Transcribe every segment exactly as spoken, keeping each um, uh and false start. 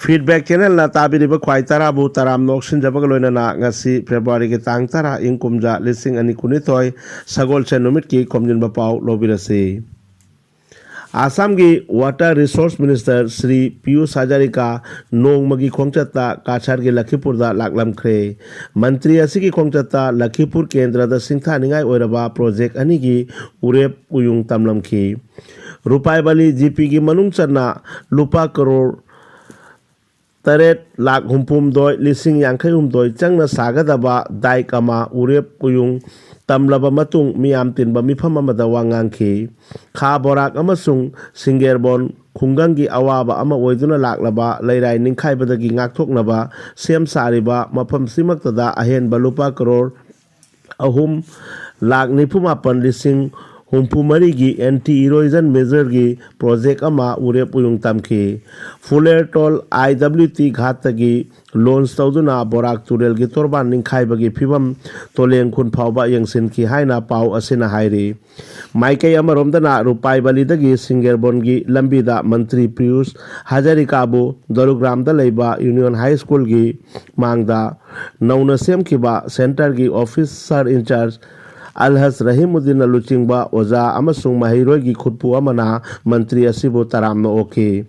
Feedback Channelꯅ ꯇꯥꯕꯤꯔꯤꯕ ꯈ꯭ꯋꯥꯏ ꯇꯔꯥꯕꯨ ꯇꯔꯥꯝꯅ ꯑꯣꯛꯁꯤꯟꯖꯕꯒ ꯂꯣꯏꯅꯅ ꯉꯁꯤ Februaryꯒꯤ ꯇꯥꯡ ꯇꯔꯥ, ꯏꯪ ꯀꯨꯝꯖꯥ ꯂꯤꯁꯤꯡ ꯑꯅꯤ ꯀꯨꯟꯅꯤꯊꯣꯏ, ꯁꯒꯣꯜꯁꯦꯟ ꯅꯨꯃꯤꯠꯀꯤ ꯈꯣꯝꯖꯤꯟꯕ ꯄꯥꯎ ꯂꯧꯕꯤꯔꯁꯤ꯫ ꯑꯥꯁꯥꯝꯒꯤ Water Resource Minister Shri Piyush Hazarika ꯅꯣꯡꯃꯒꯤ ꯈꯣꯡꯆꯠꯇ ꯀꯥꯁꯥꯔꯒꯤ ꯂꯈꯤꯄꯨꯔꯗ ꯂꯥꯛꯂꯝꯈ꯭ꯔꯦ꯫ ꯃꯟꯇ꯭ꯔꯤ ꯑꯁꯤꯒꯤ ꯈꯣꯡꯆꯠꯇ ꯂꯈꯤꯄꯨꯔ ꯀꯦꯟꯗ꯭ꯔꯗ ꯁꯤꯡꯊꯥꯅꯤꯡꯉꯥꯏ ꯑꯣꯏꯔꯕ project ꯑꯅꯤꯒꯤ ꯎꯔꯦꯞ ꯎꯌꯨꯡ ꯇꯝꯂꯝꯈꯤ꯫ ꯔꯨꯄꯥꯏꯕꯂꯤ GPꯒꯤ ꯃꯅꯨꯡ ꯆꯟꯅ ꯂꯨꯄꯥ ꯀꯔꯣꯔ ꯇꯔꯦꯠ ꯂꯥꯈ ꯍꯨꯝꯐꯨꯍꯨꯝꯗꯣꯏ ꯂꯤꯁꯤꯡ ꯌꯥꯡꯈꯩ ꯍꯨꯝꯗꯣꯏ ꯆꯪꯅ ꯁꯥꯒꯗꯕ dike ꯑꯃ ꯎꯔꯦꯞ ꯎꯌꯨꯡ ꯇꯝꯂꯕ ꯃꯇꯨꯡ ꯃꯤꯌꯥꯝ ꯇꯤꯟꯕ ꯃꯤꯐꯝ ꯑꯃꯗ ꯋꯥ ꯉꯥꯡꯈꯤ꯫ ꯈꯥ ꯕꯣꯔꯥꯛ ꯑꯃꯁꯨꯡ ꯁꯤꯡꯒꯦꯔꯕꯣꯟ ꯈꯨꯡꯒꯪꯒꯤ ꯑꯋꯥꯕ ꯑꯃ ꯑꯣꯏꯗꯨꯅ ꯂꯥꯛꯂꯕ ꯂꯩꯔꯥꯏ ꯅꯤꯡꯈꯥꯏꯕꯗꯒꯤ ꯉꯥꯛꯊꯣꯛꯅꯕ ꯁꯦꯝ ꯁꯥꯔꯤꯕ ꯃꯐꯝꯁꯤꯃꯛꯇꯗ ꯑꯍꯦꯟꯕ ꯂꯨꯄꯥ ꯀꯔꯣꯔ ꯑꯍꯨꯝ ꯂꯥꯈ ꯅꯤꯐꯨ ꯃꯥꯄꯟ ꯂꯤꯁꯤꯡ ꯍꯨꯝꯐꯨ ꯃꯔꯤꯒꯤ anti erosion measureꯒꯤ project ꯑꯃ ꯎꯔꯦꯞ ꯎꯌꯨꯡ ꯇꯝꯈꯤ꯫ ꯐꯨꯂꯦꯔꯇꯣꯜ IWT ꯘꯥꯠꯇꯒꯤ launch ꯇꯧꯗꯨꯅ ꯕꯣꯔꯥꯛ ꯇꯨꯔꯦꯜꯒꯤ ꯇꯣꯔꯕꯥꯟ ꯅꯤꯡꯈꯥꯏꯕꯒꯤ ꯐꯤꯕꯝ ꯇꯣꯂꯦꯡ ꯈꯨꯟ ꯐꯥꯎꯕ ꯌꯦꯡꯁꯤꯟꯈꯤ ꯍꯥꯏꯅ ꯄꯥꯎ ꯑꯁꯤꯅ ꯍꯥꯏꯔꯤ꯫ ꯃꯥꯏꯀꯩ ꯑꯃꯔꯣꯝꯗꯅ ꯔꯨꯄꯥꯏꯕꯂꯤꯗꯒꯤ ꯁꯤꯡꯒꯦꯔꯕꯣꯟꯒꯤ ꯂꯝꯕꯤꯗ ꯃꯟꯇ꯭ꯔꯤ ꯄꯤꯌꯨꯁ ꯍꯖꯥꯔꯤꯀꯥꯕꯨ ꯗꯣꯂꯨꯒ꯭ꯔꯥꯝꯗ ꯂꯩꯕ Union High Schoolꯒꯤ ꯃꯥꯡꯗ ꯅꯧꯅ ꯁꯦꯝꯈꯤꯕ centreꯒꯤ officer in charge ꯑꯜꯍꯖ ꯔꯍꯤꯃꯨꯗꯤꯟꯅ ꯂꯨꯆꯤꯡꯕ ꯑꯣꯖꯥ ꯑꯃꯁꯨꯡ ꯃꯍꯩꯔꯣꯏꯒꯤ ꯈꯨꯠꯄꯨ ꯑꯃꯅ ꯃꯟꯇ꯭ꯔꯤ ꯑꯁꯤꯕꯨ ꯇꯔꯥꯝꯅ ꯑꯣꯛꯈꯤ꯫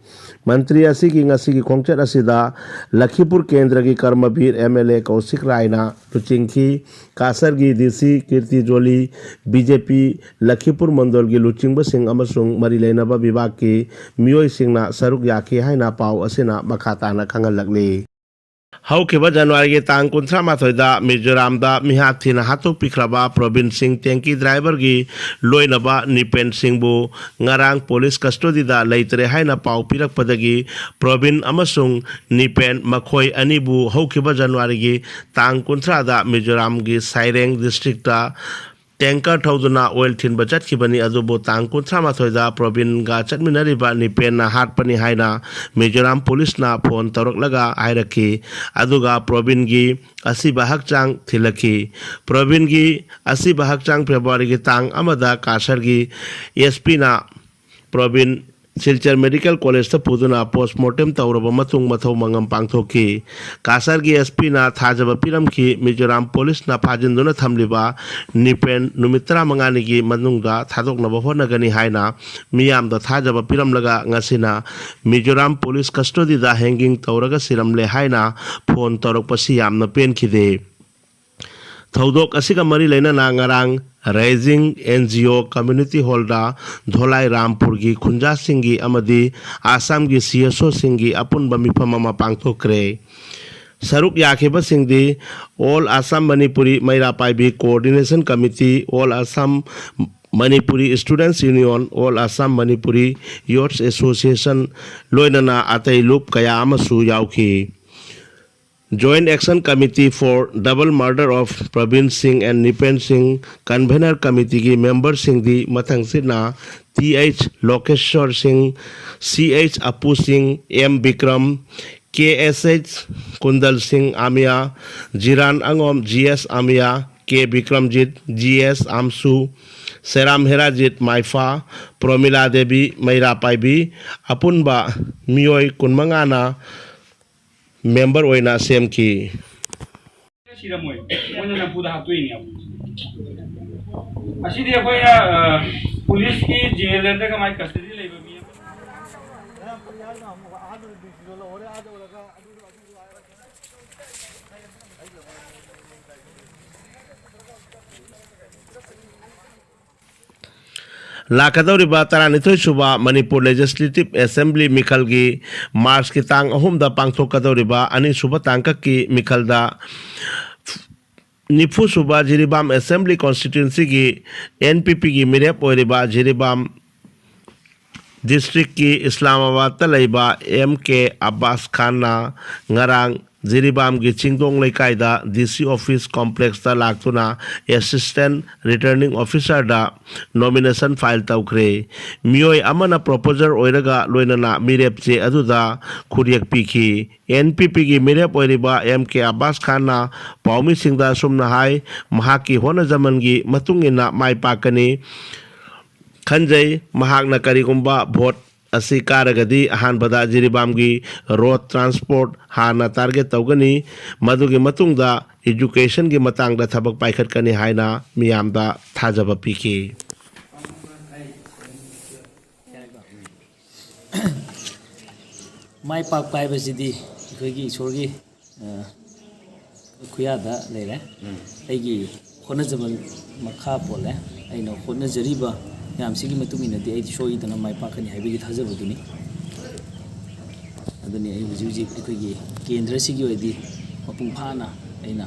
ꯃꯟꯇ꯭ꯔꯤ ꯑꯁꯤꯒꯤ ꯉꯁꯤꯒꯤ ꯈꯣꯡꯆꯠ ꯑꯁꯤꯗ ꯂꯈꯤꯄꯨꯔ ꯀꯦꯟꯗ꯭ꯔꯒꯤ ꯀꯔꯃꯕꯤꯔ MLA ꯀꯧꯁꯤꯛ ꯔꯥꯏꯅ ꯂꯨꯆꯤꯡꯈꯤ꯫ ꯀꯥꯁꯔꯒꯤ DC ꯀꯤꯔꯇꯤ ꯖꯣꯂꯤ, BJP ꯂꯈꯤꯄꯨꯔ ꯃꯟꯗꯜꯒꯤ ꯂꯨꯆꯤꯡꯕꯁꯤꯡ ꯑꯃꯁꯨꯡ ꯃꯔꯤ ꯂꯩꯅꯕ ꯕꯤꯚꯥꯒꯀꯤ ꯃꯤꯑꯣꯏꯁꯤꯡꯅ ꯁꯔꯨꯛ ꯌꯥꯈꯤ ꯍꯥꯏꯅ ꯄꯥꯎ ꯑꯁꯤꯅ ꯃꯈꯥ ꯇꯥꯅ ꯈꯪꯍꯜꯂꯛꯂꯤ꯫ ꯍꯧꯈꯤꯕ ꯖꯅꯋꯥꯔꯤꯒꯤ ꯇꯥꯡ ꯀꯨꯟꯊ꯭ꯔꯥ ꯃꯥꯊꯣꯏꯗ ꯃꯤꯖꯣꯔꯥꯝꯗ ꯃꯤꯍꯥꯠ ꯊꯤꯅ ꯍꯥꯠꯇꯣꯛꯄꯤꯈ꯭ꯔꯕ ꯄ꯭ꯔꯣꯕꯤꯟ ꯁꯤꯡ, tanky driverꯒꯤ ꯂꯣꯏꯅꯕ ꯅꯤꯄꯦꯟ ꯁꯤꯡꯕꯨ ꯉꯔꯥꯡ police custodyꯗ ꯂꯩꯇ꯭ꯔꯦ ꯍꯥꯏꯅ ꯄꯥꯎ ꯄꯤꯔꯛꯄꯗꯒꯤ ꯄ꯭ꯔꯣꯕꯤꯟ ꯑꯃꯁꯨꯡ ꯅꯤꯄꯦꯟ ꯃꯈꯣꯏ ꯑꯅꯤꯕꯨ ꯍꯧꯈꯤꯕ ꯖꯅꯋꯥꯔꯤꯒꯤ ꯇꯥꯡ ꯀꯨꯟꯊ꯭ꯔꯥꯗ ꯃꯤꯖꯣꯔꯥꯝꯒꯤ ꯁꯥꯏꯔꯦꯡ districtꯇ tanker ꯊꯧꯗꯨꯅ oil ꯊꯤꯟꯕ ꯆꯠꯈꯤꯕꯅꯤ꯫ ꯑꯗꯨꯕꯨ ꯇꯥꯡ ꯀꯨꯟꯊ꯭ꯔꯥ ꯃꯥꯊꯣꯏꯗ ꯄ꯭ꯔꯣꯕꯤꯟꯒ ꯆꯠꯃꯤꯟꯅꯔꯤꯕ ꯅꯤꯄꯦꯟꯅ ꯍꯥꯠꯄꯅꯤ ꯍꯥꯏꯅ ꯃꯤꯖꯣꯔꯥꯝ policeꯅ phone ꯇꯧꯔꯛꯂꯒ ꯍꯥꯏꯔꯛꯈꯤ꯫ ꯑꯗꯨꯒ ꯄ꯭ꯔꯣꯕꯤꯟꯒꯤ ꯑꯁꯤꯕ ꯍꯛꯆꯥꯡ ꯊꯤꯜꯂꯛꯈꯤ꯫ ꯄ꯭ꯔꯣꯕꯤꯟꯒꯤ ꯑꯁꯤꯕ ꯍꯛꯆꯥꯡ Februaryꯒꯤ ꯇꯥꯡ ꯑꯃꯗ ꯀꯥꯁꯔꯒꯤ SPꯅ ꯄ꯭ꯔꯣꯕꯤꯟ ꯁꯤꯜꯆꯔ ꯃꯦꯗꯤꯀꯦꯜ ꯀꯣꯂꯦꯖꯇ ꯄꯨꯗꯨꯅ ꯄꯣꯁꯃꯣꯔꯇꯦꯝ ꯇꯧꯔꯕ ꯃꯇꯨꯡ ꯃꯊꯧ ꯃꯉꯝ ꯄꯥꯡꯊꯣꯛꯈꯤ꯫ ꯀꯥꯁꯥꯔꯒꯤ ꯑꯦꯁ ꯄꯤꯅ ꯊꯥꯖꯕ ꯄꯤꯔꯝꯈꯤ, ꯃꯤꯖꯣꯔꯥꯝ ꯄꯨꯂꯤꯁꯅ ꯐꯥꯖꯤꯟꯗꯨꯅ ꯊꯝꯂꯤꯕ ꯅꯤꯄꯦꯟ ꯅꯨꯃꯤꯠ ꯇꯔꯥꯃꯉꯥꯅꯤꯒꯤ ꯃꯅꯨꯡꯗ ꯊꯥꯗꯣꯛꯅꯕ ꯍꯣꯠꯅꯒꯅꯤ ꯍꯥꯏꯅ ꯃꯤꯌꯥꯝꯗ ꯊꯥꯖꯕ ꯄꯤꯔꯝꯂꯒ, ꯉꯁꯤꯅ ꯃꯤꯖꯣꯔꯥꯝ ꯄꯨꯂꯤꯁ ꯀꯁꯇꯣꯗꯤꯗ ꯍꯦꯡꯒꯤꯡ ꯇꯧꯔꯒ ꯁꯤꯔꯝꯂꯦ ꯍꯥꯏꯅ ꯐꯣꯟ ꯇꯧꯔꯛꯄꯁꯤ ꯌꯥꯝꯅ ꯄꯦꯟꯈꯤꯗꯦ꯫ ꯊꯧꯗꯣꯛ ꯑꯁꯤꯒ ꯃꯔꯤ ꯂꯩꯅꯅ ꯉꯔꯥꯡ rising and G O community ꯍꯣꯜꯗ ꯙꯣꯂꯥꯏ ꯔꯥꯝꯄꯨꯔꯒꯤ ꯈꯨꯟꯖꯥꯁꯤꯡꯒꯤ ꯑꯃꯗꯤ ꯑꯁꯥꯝꯒꯤ ꯁꯤ ꯑꯦꯁ ꯑꯣꯁꯤꯡꯒꯤ ꯑꯄꯨꯟꯕ ꯃꯤꯐꯝ ꯑꯃ ꯄꯥꯡꯊꯣꯛꯈ꯭ꯔꯦ꯫ ꯁꯔꯨꯛ ꯌꯥꯈꯤꯕꯁꯤꯡꯗꯤ all Assam Manipuri Meira Paibi coordination committee, all Assam Manipuri students union, all Assam Manipuri youth association, ꯂꯣꯏꯅꯅ ꯑꯇꯩ ꯂꯨꯞ ꯀꯌꯥ ꯑꯃꯁꯨ ꯌꯥꯎꯈꯤ꯫ Joint Action Committee for Double Murder of Praveen Singh and Nipen Singh, Convener Committeeꯒꯤ ꯃꯦꯝꯕꯔꯁꯤꯡꯗꯤ ꯃꯊꯪꯁꯤꯠꯅ T H Lokeshwar Singh, C H Apu Singh, M Bikram, K S H Kundal Singh ꯑꯃꯤꯌꯥ, ꯖꯤꯔꯥꯟ ꯑꯉꯣꯝ, ꯖꯤ ꯑꯦꯁ ꯑꯃꯤꯌꯥ, ꯀꯦ ꯕꯤꯀ꯭ꯔꯝꯖꯤꯠ, ꯖꯤ ꯑꯦꯁ ꯑꯝꯁꯨ, ꯁꯦꯔꯥꯝ ꯍꯦꯔꯥꯖꯤꯠ ꯃꯥꯏꯐꯥ, ꯄ꯭ꯔꯣꯃꯤꯂꯥ ꯗꯦꯕꯤ ꯃꯩꯔꯥ ꯄꯥꯏꯕꯤ, ꯑꯄꯨꯟꯕ ꯃꯤꯑꯣꯏ ꯀꯨꯟꯃꯉꯥꯅ ꯃꯦꯝꯕꯔ ꯑꯣꯏꯅ ꯁꯦꯝꯈꯤ꯫ ꯁꯤꯔꯝꯃꯣꯏ, ꯃꯣꯏꯅ ꯅꯝꯐꯨꯗ ꯍꯥꯠꯇꯣꯛꯏꯅꯦ꯫ ꯑꯁꯤꯗꯤ ꯑꯩꯈꯣꯏꯅ, ꯑ, ꯄꯨꯂꯤꯁꯀꯤ ꯖꯦꯜ ꯅꯠꯇ꯭ꯔꯒ ꯃꯥꯏ ꯀꯁꯇꯗꯤ ꯂꯩꯕ ꯃꯤ ꯑꯃ꯫ ꯂꯥꯛꯀꯗꯧꯔꯤꯕ ꯇꯔꯥꯅꯤꯊꯣꯏ ꯁꯨꯕ ꯃꯅꯤꯄꯨꯔ ꯂꯦꯖꯤꯁꯂꯦꯇꯤꯚ ꯑꯦꯁꯦꯝꯕ꯭ꯂꯤ ꯃꯤꯈꯜꯒꯤ ꯃꯥꯔꯆꯀꯤ ꯇꯥꯡ ꯑꯍꯨꯝꯗ ꯄꯥꯡꯊꯣꯛꯀꯗꯧꯔꯤꯕ ꯑꯅꯤꯁꯨꯕ ꯇꯥꯡꯀꯛꯀꯤ ꯃꯤꯈꯜꯗ ꯅꯤꯐꯨ ꯁꯨꯕ ꯖꯤꯔꯤꯕꯥꯝ ꯑꯦꯁꯦꯝꯕ꯭ꯂꯤ ꯀꯣꯟꯁꯇꯤꯇ꯭ꯋꯦꯟꯁꯤꯒꯤ ꯑꯦꯟ ꯄꯤ ꯄꯤꯒꯤ ꯃꯤꯔꯦꯞ ꯑꯣꯏꯔꯤꯕ ꯖꯤꯔꯤꯕꯥꯝ ꯗꯤꯁꯇ꯭ꯔꯤꯛꯀꯤ ꯏꯁꯂꯥꯃꯥꯕꯥꯗꯇ ꯂꯩꯕ ꯑꯦꯝ ꯀꯦ ꯑꯕꯥꯁ ꯈꯥꯟꯅ ꯉꯔꯥꯡ ꯖꯤꯔꯤꯕꯥꯝꯒꯤ ꯆꯤꯡꯗꯣꯡ ꯂꯩꯀꯥꯏꯗ ꯗꯤ ꯁꯤ ꯑꯣꯐꯤꯁ ꯀꯣꯝꯄ꯭ꯂꯦꯛꯁꯇ ꯂꯥꯛꯇꯨꯅ ꯑꯦꯁꯤꯁꯇꯦꯟꯠ ꯔꯤꯇꯔꯅꯤꯡ ꯑꯣꯐꯤꯁꯥꯔꯗ ꯅꯣꯃꯤꯅꯦꯁꯟ ꯐꯥꯏꯜ ꯇꯧꯈ꯭ꯔꯦ꯫ ꯃꯤꯑꯣꯏ ꯑꯃꯅ ꯄ꯭ꯔꯣꯄꯣꯖꯔ ꯑꯣꯏꯔꯒ ꯂꯣꯏꯅꯅ ꯃꯤꯔꯦꯞ ꯆꯦ ꯑꯗꯨꯗ ꯈꯨꯠꯌꯦꯛ ꯄꯤꯈꯤ꯫ ꯑꯦꯟ ꯄꯤ ꯄꯤꯒꯤ ꯃꯤꯔꯦꯞ ꯑꯣꯏꯔꯤꯕ ꯑꯦꯝ ꯀꯦ ꯑꯕꯥꯁ ꯈꯥꯟꯅ ꯄꯥꯎꯃꯤꯁꯤꯡꯗ ꯑꯁꯨꯝꯅ ꯍꯥꯏ, ꯃꯍꯥꯛꯀꯤ ꯍꯣꯠꯅꯖꯃꯟꯒꯤ ꯃꯇꯨꯡ ꯏꯟꯅ ꯃꯥꯏ ꯄꯥꯛꯀꯅꯤ ꯈꯟꯖꯩ꯫ ꯃꯍꯥꯛꯅ ꯀꯔꯤꯒꯨꯝꯕ ꯚꯣꯠ ꯑꯁꯤ ꯀꯥꯔꯒꯗꯤ ꯑꯍꯥꯟꯕꯗ ꯖꯤꯔꯤꯕꯥꯝꯒꯤ ꯔꯣꯗ ꯇ꯭ꯔꯥꯟꯁꯄꯣꯔꯠ ꯍꯥꯟꯅ ꯇꯥꯔꯒꯦꯠ ꯇꯧꯒꯅꯤ꯫ ꯃꯗꯨꯒꯤ ꯃꯇꯨꯡꯗ ꯏꯗꯨꯀꯦꯁꯟꯒꯤ ꯃꯇꯥꯡꯗ ꯊꯕꯛ ꯄꯥꯏꯈꯠꯀꯅꯤ ꯍꯥꯏꯅ ꯃꯤꯌꯥꯝꯗ ꯊꯥꯖꯕ ꯄꯤꯈꯤ꯫ ꯃꯥꯏ ꯄꯥꯛꯄ ꯍꯥꯏꯕꯁꯤꯗꯤ ꯑꯩꯈꯣꯏꯒꯤ ꯏꯁꯣꯔꯒꯤ ꯈꯨꯌꯥꯗ ꯂꯩꯔꯦ꯫ ꯑꯩꯒꯤ ꯍꯣꯠꯅꯖꯕ ꯃꯈꯥ ꯄꯣꯜꯂꯦ꯫ ꯑꯩꯅ ꯍꯣꯠꯅꯖꯔꯤꯕ ꯃꯌꯥꯝꯁꯤꯒꯤ ꯃꯇꯨꯡ ꯏꯟꯅꯗꯤ ꯑꯩꯗꯤ ꯁꯣꯏꯗꯅ ꯃꯥꯏ ꯄꯥꯛꯀꯅꯤ ꯍꯥꯏꯕꯒꯤ ꯊꯥꯖꯕꯗꯨꯅꯤ꯫ ꯑꯗꯨꯅꯤ ꯑꯩ ꯍꯧꯖꯤꯛ ꯍꯧꯖꯤꯛ ꯑꯩꯈꯣꯏꯒꯤ ꯀꯦꯟꯗ꯭ꯔꯁꯤꯒꯤ ꯑꯣꯏꯅꯗꯤ ꯃꯄꯨꯡ ꯐꯥꯅ ꯑꯩꯅ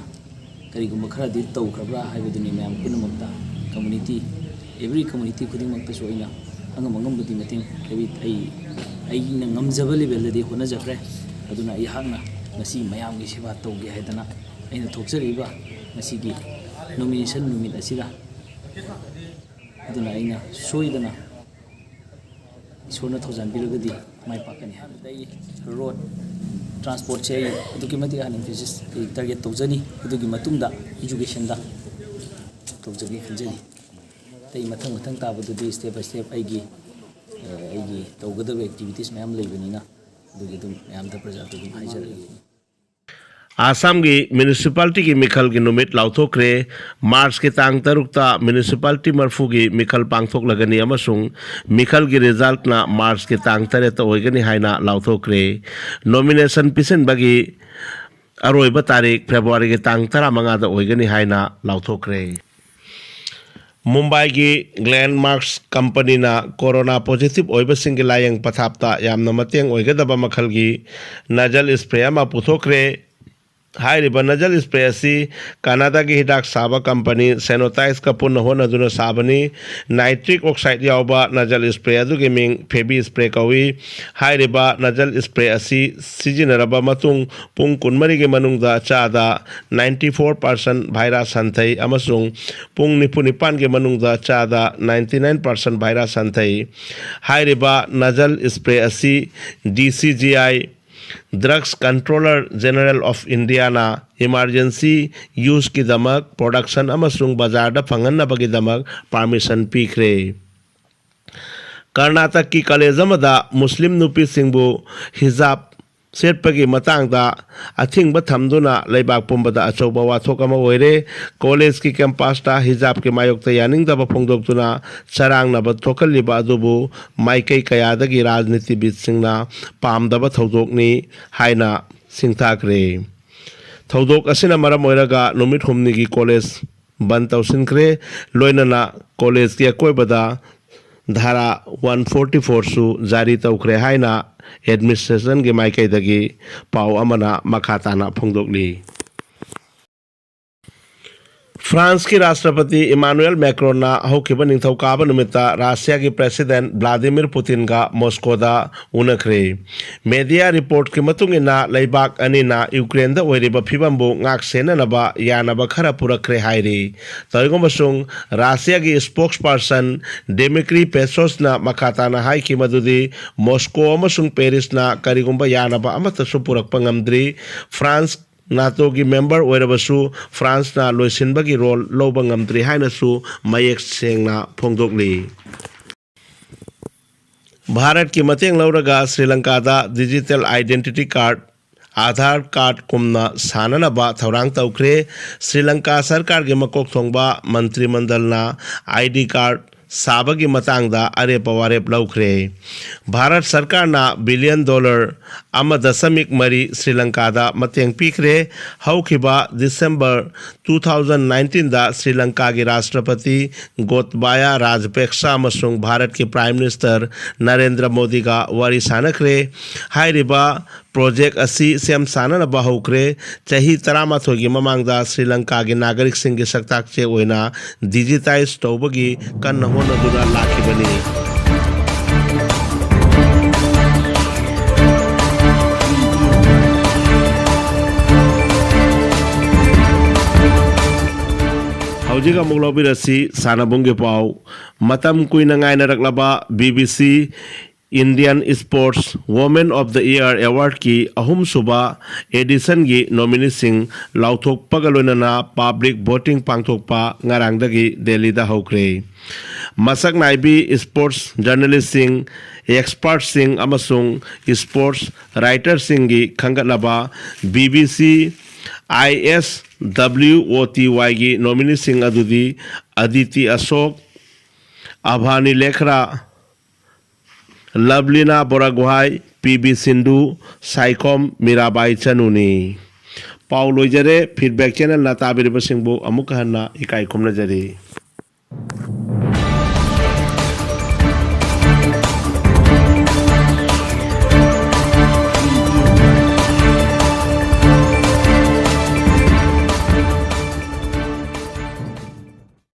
ꯀꯔꯤꯒꯨꯝꯕ ꯈꯔꯗꯤ ꯇꯧꯈ꯭ꯔꯕ꯭ꯔꯥ ꯍꯥꯏꯕꯗꯨꯅꯤ ꯃꯌꯥꯝ ꯄꯨꯝꯅꯃꯛꯇ, ꯀꯝꯃꯨꯅꯤꯇꯤ, ꯑꯦꯕ꯭ꯔꯤ ꯀꯝꯃꯨꯅꯤꯇꯤ ꯈꯨꯗꯤꯡꯃꯛꯇꯁꯨ ꯑꯩꯅ ꯑꯉꯝ ꯑꯉꯝꯕꯗꯤ ꯃꯇꯦꯡ ꯑꯩ ꯑꯩ ꯑꯩꯅ ꯉꯝꯖꯕ ꯂꯦꯕꯦꯜꯗꯗꯤ ꯍꯣꯠꯅꯖꯈ꯭ꯔꯦ꯫ ꯑꯗꯨꯅ ꯑꯩꯍꯥꯛꯅ ꯉꯁꯤ ꯃꯌꯥꯝꯒꯤ ꯁꯦꯕꯥ ꯇꯧꯒꯦ ꯍꯥꯏꯗꯅ ꯑꯩꯅ ꯊꯣꯛꯆꯔꯤꯕ ꯉꯁꯤꯒꯤ ꯅꯣꯃꯤꯅꯦꯁꯟ ꯅꯨꯃꯤꯠ ꯑꯁꯤꯗ꯫ ꯑꯗꯨꯅ ꯑꯩꯅ ꯁꯣꯏꯗꯅ ꯏꯁꯣꯔꯅ ꯊꯧꯖꯥꯟꯕꯤꯔꯒꯗꯤ ꯃꯥꯏ ꯄꯥꯛꯀꯅꯤ ꯍꯥꯏꯕꯗ ꯑꯩ ꯔꯣꯗ ꯇ꯭ꯔꯥꯟꯁꯄꯣꯔꯠꯁꯦ ꯑꯩ ꯑꯗꯨꯛꯀꯤ ꯃꯇꯤꯛ ꯍꯥꯟꯅ ꯏꯝꯐꯦꯁꯤꯁ ꯑꯩ ꯇꯥꯔꯒꯦꯠ ꯇꯧꯖꯅꯤ꯫ ꯑꯗꯨꯒꯤ ꯃꯇꯨꯡꯗ ꯏꯖꯨꯀꯦꯁꯟꯗ ꯇꯧꯖꯒꯦ ꯈꯟꯖꯔꯤ꯫ ꯑꯇꯩ ꯃꯊꯪ ꯃꯊꯪ ꯇꯥꯕꯗꯨꯗꯤ ꯁ꯭ꯇꯦꯞ ꯕꯥꯏ ꯁ꯭ꯇꯦꯞ ꯑꯩꯒꯤ ꯑꯩꯒꯤ ꯇꯧꯒꯗꯕ ꯑꯦꯛꯇꯤꯚꯤꯇꯤꯁ ꯃꯌꯥꯝ ꯂꯩꯕꯅꯤꯅ ꯑꯗꯨꯒꯤ ꯑꯗꯨꯝ ꯃꯌꯥꯝꯗ ꯄ꯭ꯔꯖꯥꯗ ꯑꯗꯨꯝ ꯍꯥꯏꯖꯔꯛꯑꯒꯦ꯫ ꯑꯥꯁꯥꯝꯒꯤ ꯃ꯭ꯌꯨꯅꯤꯁꯤꯄꯥꯂꯤꯇꯤꯒꯤ ꯃꯤꯈꯜꯒꯤ ꯅꯨꯃꯤꯠ ꯂꯥꯎꯊꯣꯛꯈ꯭ꯔꯦ꯫ ꯃꯥꯔꯆꯀꯤ ꯇꯥꯡ ꯇꯔꯨꯛꯇ ꯃ꯭ꯌꯨꯅꯤꯁꯤꯄꯥꯂꯤꯇꯤ ꯃꯔꯐꯨꯒꯤ ꯃꯤꯈꯜ ꯄꯥꯡꯊꯣꯛꯂꯒꯅꯤ ꯑꯃꯁꯨꯡ ꯃꯤꯈꯜꯒꯤ ꯔꯤꯖꯜꯠꯅ ꯃꯥꯔꯆꯀꯤ ꯇꯥꯡ ꯇꯔꯦꯠꯇ ꯑꯣꯏꯒꯅꯤ ꯍꯥꯏꯅ ꯂꯥꯎꯊꯣꯛꯈ꯭ꯔꯦ꯫ ꯅꯣꯃꯤꯅꯦꯁꯟ ꯄꯤꯁꯤꯟꯕꯒꯤ ꯑꯔꯣꯏꯕ ꯇꯥꯔꯤꯛ ꯐꯦꯕ꯭ꯔꯨꯋꯥꯔꯤꯒꯤ ꯇꯥꯡ ꯇꯔꯥꯃꯉꯥꯗ ꯑꯣꯏꯒꯅꯤ ꯍꯥꯏꯅ ꯂꯥꯎꯊꯣꯛꯈ꯭ꯔꯦ꯫ ꯃꯨꯝꯕꯥꯏꯒꯤ ꯒ꯭ꯂꯦꯟꯃꯥꯔꯛꯁ ꯀꯝꯄꯅꯤꯅ ꯀꯣꯔꯣꯅꯥ ꯄꯣꯖꯤꯇꯤꯚ ꯑꯣꯏꯕꯁꯤꯡꯒꯤ ꯂꯥꯌꯦꯡ ꯄꯊꯥꯞꯇ ꯌꯥꯝꯅ ꯃꯇꯦꯡ ꯑꯣꯏꯒꯗꯕ ꯃꯈꯜꯒꯤ ꯅꯖꯜ ꯁ꯭ꯄ꯭ꯔꯦ ꯑꯃ ꯄꯨꯊꯣꯛꯈ꯭ꯔꯦ꯫ ꯍꯥꯏꯔꯤꯕ ꯅꯖꯜ ꯁ꯭ꯄ꯭ꯔꯦ ꯑꯁꯤ ꯀꯅꯥꯗꯥꯒꯤ ꯍꯤꯗꯥꯛ ꯁꯥꯕ ꯀꯝꯄꯅꯤ ꯁꯦꯅꯣꯇꯥꯏꯁꯀ ꯄꯨꯟꯅ ꯍꯣꯠꯅꯗꯨꯅ ꯁꯥꯕꯅꯤ꯫ ꯅꯥꯏꯇ꯭ꯔꯤꯛ ꯑꯣꯛꯁꯥꯏꯗ ꯌꯥꯎꯕ ꯅꯖꯜ ꯁ꯭ꯄ꯭ꯔꯦ ꯑꯗꯨꯒꯤ ꯃꯤꯡ ꯐꯦꯕꯤ ꯁ꯭ꯄ꯭ꯔꯦ ꯀꯧꯏ꯫ ꯍꯥꯏꯔꯤꯕ ꯅꯖꯜ ꯁ꯭ꯄ꯭ꯔꯦ ꯑꯁꯤ ꯁꯤꯖꯤꯟꯅꯔꯕ ꯃꯇꯨꯡ ꯄꯨꯡ ꯀꯨꯟꯃꯔꯤꯒꯤ ꯃꯅꯨꯡꯗ ꯆꯥꯗ ninety four percent ꯚꯥꯏꯔꯁ ꯍꯟꯊꯩ ꯑꯃꯁꯨꯡ ꯄꯨꯡ ꯅꯤꯐꯨ ꯅꯤꯄꯥꯟꯒꯤ ꯃꯅꯨꯡꯗ ꯆꯥꯗ ninety nine percent ꯚꯥꯏꯔꯁ ꯍꯟꯊꯩ꯫ ꯍꯥꯏꯔꯤꯕ ꯅꯖꯜ ꯁ꯭ꯄ꯭ꯔꯦ ꯑꯁꯤ D C G I, Drugs Controller General of Indiaꯅ ꯏꯃꯥꯔꯖꯦꯟꯁꯤ ꯌꯨꯁꯀꯤꯗꯃꯛ ꯄ꯭ꯔꯣꯗꯛꯁꯟ ꯑꯃꯁꯨꯡ ꯕꯖꯥꯔꯗ ꯐꯪꯍꯟꯅꯕꯒꯤꯗꯃꯛ ꯄꯥꯔꯃꯤꯁꯟ ꯄꯤꯈ꯭ꯔꯦ꯫ ꯀꯔꯅꯥꯇꯛꯀꯤ ꯀꯣꯂꯦꯖ ꯑꯃꯗ ꯃꯨꯁꯂꯤꯝ ꯅꯨꯄꯤꯁꯤꯡꯕꯨ ꯍꯤꯖꯥꯕ ꯁꯦꯠꯄꯒꯤ ꯃꯇꯥꯡꯗ ꯑꯊꯤꯡꯕ ꯊꯝꯗꯨꯅ ꯂꯩꯕꯥꯛ ꯄꯨꯝꯕꯗ ꯑꯆꯧꯕ ꯋꯥꯊꯣꯛ ꯑꯃ ꯑꯣꯏꯔꯦ꯫ ꯀꯣꯂꯦꯖꯀꯤ ꯀꯦꯝꯄꯁꯇ ꯍꯤꯖꯥꯕꯀꯤ ꯃꯥꯌꯣꯛꯇ ꯌꯥꯅꯤꯡꯗꯕ ꯐꯣꯡꯗꯣꯛꯇꯨꯅ ꯆꯔꯥꯡꯅꯕ ꯊꯣꯛꯍꯜꯂꯤꯕ ꯑꯗꯨꯕꯨ ꯃꯥꯏꯀꯩ ꯀꯌꯥꯗꯒꯤ ꯔꯥꯖꯅꯤꯇꯤꯕꯤꯠꯁꯤꯡꯅ ꯄꯥꯝꯗꯕ ꯊꯧꯗꯣꯛꯅꯤ ꯍꯥꯏꯅ ꯁꯤꯡꯊꯥꯈ꯭ꯔꯦ꯫ ꯊꯧꯗꯣꯛ ꯑꯁꯤꯅ ꯃꯔꯝ ꯑꯣꯏꯔꯒ ꯅꯨꯃꯤꯠ ꯍꯨꯝꯅꯤꯒꯤ ꯀꯣꯂꯦꯖ ꯕꯟ ꯇꯧꯁꯤꯟꯈ꯭ꯔꯦ꯫ ꯂꯣꯏꯅꯅ ꯀꯣꯂꯦꯖꯀꯤ ꯑꯀꯣꯏꯕꯗ ꯙꯥꯔꯥ ꯋꯥꯟ ꯐꯣꯔꯇꯤ ꯐꯣꯔꯁꯨ ꯖꯥꯔꯤ ꯇꯧꯈ꯭ꯔꯦ ꯍꯥꯏꯅ ꯑꯦꯗꯃꯤꯅꯤꯁꯇ꯭ꯔꯦꯁꯟꯒꯤ ꯃꯥꯏꯀꯩꯗꯒꯤ ꯄꯥꯎ ꯑꯃꯅ ꯃꯈꯥ ꯇꯥꯅ ꯐꯣꯡꯗꯣꯛꯂꯤ꯫ ꯐ꯭ꯔꯥꯟꯁꯀꯤ ꯔꯥꯁꯇ꯭ꯔꯄꯇꯤ ꯏꯃꯥꯅꯨꯑꯦꯜ ꯃꯦꯀ꯭ꯔꯣꯟꯅ ꯍꯧꯈꯤꯕ ꯅꯤꯡꯊꯧꯀꯥꯕ ꯅꯨꯃꯤꯠꯇ ꯔꯥꯁꯤꯌꯥꯒꯤ ꯄ꯭ꯔꯦꯁꯤꯗꯦꯟꯠ ꯚ꯭ꯂꯥꯗꯤꯃꯤꯔ ꯄꯨꯇꯤꯟꯒ ꯃꯣꯁꯀꯣꯗ ꯎꯅꯈ꯭ꯔꯦ꯫ ꯃꯦꯗꯤꯌꯥ ꯔꯤꯄꯣꯔꯠꯀꯤ ꯃꯇꯨꯡ ꯏꯟꯅ, ꯂꯩꯕꯥꯛ ꯑꯅꯤꯅ ꯌꯨꯀ꯭ꯔꯦꯟꯗ ꯑꯣꯏꯔꯤꯕ ꯐꯤꯕꯝꯕꯨ ꯉꯥꯛ ꯁꯦꯟꯅꯅꯕ ꯌꯥꯅꯕ ꯈꯔ ꯄꯨꯔꯛꯈ꯭ꯔꯦ ꯍꯥꯏꯔꯤ꯫ ꯇꯧꯏꯒꯨꯝꯕꯁꯨꯡ, ꯔꯥꯁꯤꯌꯥꯒꯤ ꯁ꯭ꯄꯣꯛꯁꯄꯔꯁꯟ ꯗꯤꯃꯤꯇ꯭ꯔꯤ ꯄꯦꯁꯣꯁꯅ ꯃꯈꯥ ꯇꯥꯅ ꯍꯥꯏꯈꯤ ꯃꯗꯨꯗꯤ ꯃꯣꯁꯀꯣ ꯑꯃꯁꯨꯡ ꯄꯦꯔꯤꯁꯅ ꯀꯔꯤꯒꯨꯝꯕ ꯌꯥꯅꯕ ꯑꯃꯠꯇꯁꯨ ꯄꯨꯔꯛꯄ ꯉꯝꯗ꯭ꯔꯤ꯫ ꯐ꯭ꯔꯥꯟꯁ ꯅꯥꯇꯣꯒꯤ ꯃꯦꯝꯕꯔ ꯑꯣꯏꯔꯕꯁꯨ ꯐ꯭ꯔꯥꯟꯁꯅ ꯂꯣꯏꯁꯤꯟꯕꯒꯤ ꯔꯣꯜ ꯂꯧꯕ ꯉꯝꯗ꯭ꯔꯤ ꯍꯥꯏꯅꯁꯨ ꯃꯌꯦꯛ ꯁꯦꯡꯅ ꯐꯣꯡꯗꯣꯛꯂꯤ꯫ ꯚꯥꯔꯠꯀꯤ ꯃꯇꯦꯡ ꯂꯧꯔꯒ ꯁ꯭ꯔꯤ ꯂꯪꯀꯥꯗ digital identity card, Aadhaar card ꯀꯨꯝꯅ ꯁꯥꯅꯅꯕ ꯊꯧꯔꯥꯡ ꯇꯧꯈ꯭ꯔꯦ꯫ ꯁ꯭ꯔꯤ ꯂꯪꯀꯥ ꯁꯔꯀꯥꯔꯒꯤ ꯃꯀꯣꯛ ꯊꯣꯡꯕ ꯃꯟꯇ꯭ꯔꯤ ꯃꯟꯗꯜꯅ ꯑꯥꯏ ꯗꯤ ꯀꯥꯔꯗ ꯁꯥꯕꯒꯤ ꯃꯇꯥꯡꯗ ꯑꯔꯦꯞꯄ ꯋꯥꯔꯦꯞ ꯂꯧꯈ꯭ꯔꯦ꯫ ꯚꯥꯔꯠ ꯁꯔꯀꯥꯔꯅ ꯕꯤꯂꯤꯌꯟ ꯗꯣꯂꯔ ꯑꯃ ꯗꯁꯃꯤꯛ ꯃꯔꯤ ꯁ꯭ꯔꯤ ꯂꯪꯀꯥꯗ ꯃꯇꯦꯡ ꯄꯤꯈ꯭ꯔꯦ꯫ ꯍꯧꯈꯤꯕ ꯗꯤꯁꯦꯝꯕꯔ ꯇꯨ ꯊꯥꯎꯖꯟ ꯅꯥꯏꯟꯇꯤꯟꯗ ꯁ꯭ꯔꯤ ꯂꯪꯀꯥꯒꯤ ꯔꯥꯁꯇ꯭ꯔꯄꯇꯤ ꯒꯣꯇꯕꯥꯌꯥ ꯔꯥꯖꯄꯦꯛꯁꯥ ꯑꯃꯁꯨꯡ ꯚꯥꯔꯠꯀꯤ ꯄ꯭ꯔꯥꯏꯝ ꯃꯤꯅꯤꯁꯇꯔ ꯅꯔꯦꯟꯗ꯭ꯔ ꯃꯣꯗꯤꯒ ꯋꯥꯔꯤ ꯁꯥꯅꯈ꯭ꯔꯦ꯫ ꯍꯥꯏꯔꯤꯕ ꯄ꯭ꯔꯣꯖꯦꯛ ꯑꯁꯤ ꯁꯦꯝ ꯁꯥꯅꯅꯕ ꯍꯧꯈ꯭ꯔꯦ꯫ ꯆꯍꯤ ꯇꯔꯥꯃꯥꯊꯣꯏꯒꯤ ꯃꯃꯥꯡꯗ ꯁ꯭ꯔꯤ ꯂꯪꯀꯥꯒꯤ ꯅꯥꯒꯔꯤꯛꯁꯤꯡꯒꯤ ꯁꯛꯇꯥꯛ ꯆꯦ ꯑꯣꯏꯅ ꯗꯤꯖꯤꯇꯥꯏꯖ ꯇꯧꯕꯒꯤ ꯀꯟꯅ ꯍꯣꯠꯅꯗꯨꯅ ꯂꯥꯛꯈꯤꯕꯅꯤ꯫ ꯍꯧꯖꯤꯛ ꯑꯃꯨꯛ ꯂꯧꯕꯤꯔꯁꯤ ꯁꯥꯟꯅꯕꯨꯡꯒꯤ ꯄꯥꯎ꯫ ꯃꯇꯝ ꯀꯨꯏꯅ ꯉꯥꯏꯅꯔꯛꯂꯕ B B C Indian Sports Women of the Year Awardꯀꯤ ꯑꯍꯨꯝꯁꯨꯕ editionꯒꯤ nomineeꯁꯤꯡ ꯂꯥꯎꯊꯣꯛꯄꯒ ꯂꯣꯏꯅꯅ public voting ꯄꯥꯡꯊꯣꯛꯄ ꯉꯔꯥꯡꯗꯒꯤ ꯗꯦꯜꯂꯤꯗ ꯍꯧꯈ꯭ꯔꯦ꯫ ꯃꯁꯛ ꯅꯥꯏꯕꯤ sports journalistꯁꯤꯡ, expertꯁꯤꯡ ꯑꯃꯁꯨꯡ sports writerꯁꯤꯡꯒꯤ ꯈꯟꯒꯠꯂꯕ BBC ISWOTYꯒꯤ nomineeꯁꯤꯡ ꯑꯗꯨꯗꯤ ꯑꯗꯤꯇꯤ ꯑꯁꯣꯛ, ꯑꯚꯥꯅꯤ ꯂꯦꯈ꯭ꯔꯥ, ꯂꯚꯂꯤꯅꯥ ꯕꯣꯔꯥꯒꯣꯍꯥꯏ, ꯄꯤ ꯕꯤ ꯁꯤꯟꯙꯨ, ꯁꯥꯏꯈꯣꯝ ꯃꯤꯔꯥꯕꯥꯏ ꯆꯅꯨꯅꯤ꯫ ꯄꯥꯎ ꯂꯣꯏꯖꯔꯦ꯫ Feedback channelꯅ ꯇꯥꯕꯤꯔꯤꯕꯁꯤꯡꯕꯨ ꯑꯃꯨꯛ ꯍꯟꯅ ꯏꯀꯥꯏ ꯈꯨꯝꯅꯖꯔꯤ꯫